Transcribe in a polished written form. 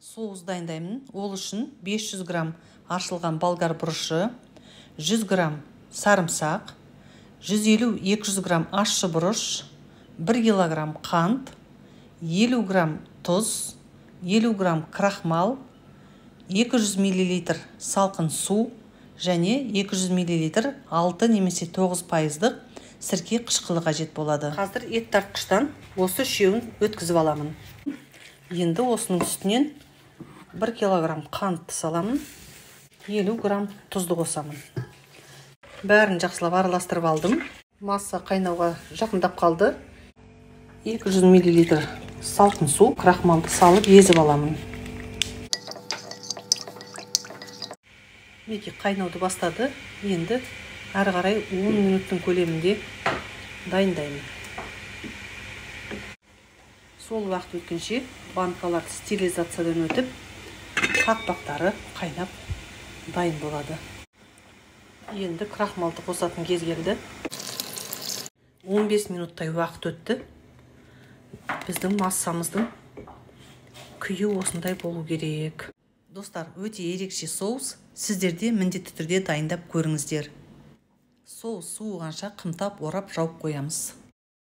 Соус дайындаймын. Ол үшін 500 грамм аршылған болгар бұрышы, 100 грамм сарымсақ, 150-200 грамм ащы бұрыш, 1 килограмм қант, 50 грамм тұз, 50 грамм крахмал, 200 миллилитр салқын су және 200 миллилитр 6 немесе 9 пайыздық сірке қышқылы қажет болады. Қазір ет тартқыштан осы үшеуін өткізіп аламын. Енді осының үстінен 1 килограмм қантты саламын, 50 грамм тұзды қосамын. Бәрін жақсылап араластырып алдым. Масса қайнауға жақындап қалды. 200 миллилитр салқын су, крахмалды салып езіп аламын. Мінекей қайнауды бастады. Енді әрі қарай 10 минуттың көлемінде дайындаймын. Сол уақыт өткенше банкалар стерилизациядан өтіп, қақпақтары қайнап дайын болады. Енді крахмалды қосатын кез келді. 15 минуттай уақыт өтті. Біздің массамыздың күйі осындай болу керек. Достар, өте ерекше соус. Сіздер де міндетті түрде дайындап көріңіздер. Соус суығанша қымтап орап жауып қоямыз.